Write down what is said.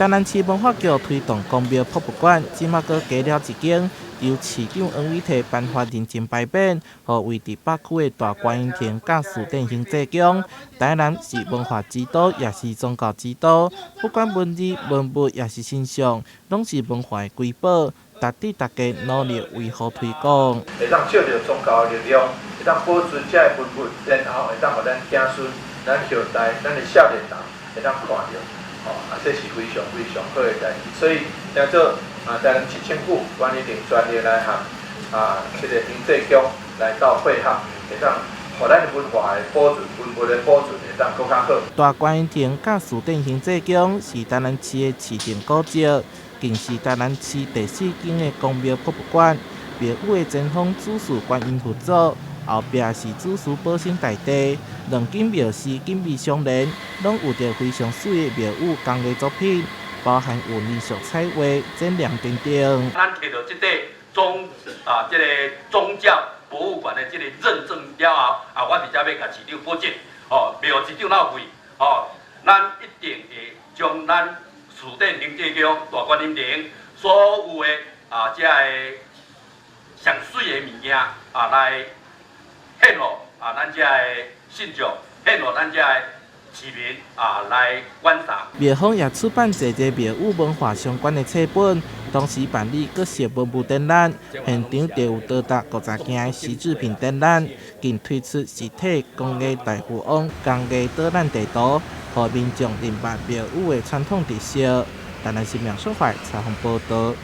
台南市文化局推動宮廟博物館，這馬閣加了一間，由市長黃偉哲頒發認證牌匾，予位佇北區的大觀音亭佮士典行濟宮。台南是文化之都，也是宗教之都，不管文字、文物，抑是神像，攏是文化的瑰寶，值得大家努力維護推廣。會當借著宗教的力量，會當保存這个文物，然後會當予咱子孫、咱後代、咱的少年人會當看著。吼，啊，這是非常非常好的代誌，所以誠做啊，台南市政府阮一定全力來和啊，這个行濟宮來鬥配合，會當予咱的文化的保存、文物的保存會當閣較好。大觀音亭佮士典行濟宮是台南市的市定古蹟，更是台南市第四間的宮廟博物館。廟宇的前方主祀觀音佛祖，後壁是主祀保生大帝，兩間廟是緊密相連，攏有著非常媠的廟宇工藝作品，包含有泥塑彩畫、剪梁等等。咱提著這塊宗啊，這个宗教博物館的這个認證了後，啊，我佇遮欲共市長保證，哦，廟市長老會，哦，咱一定會將咱士典行濟宮大觀音亭所有的啊，這个上媠的物件啊，來獻予啊，咱這个信眾，獻予咱這个市民啊，來觀賞。廟方也出版濟濟廟宇文化相關的冊本，同時辦理各式文物展覽，現場就有多達50件的石製品展覽，更推出實體工藝大富翁工藝導覽地圖，予民眾認捌廟宇的傳統特色。台南新聞小懷採訪報導。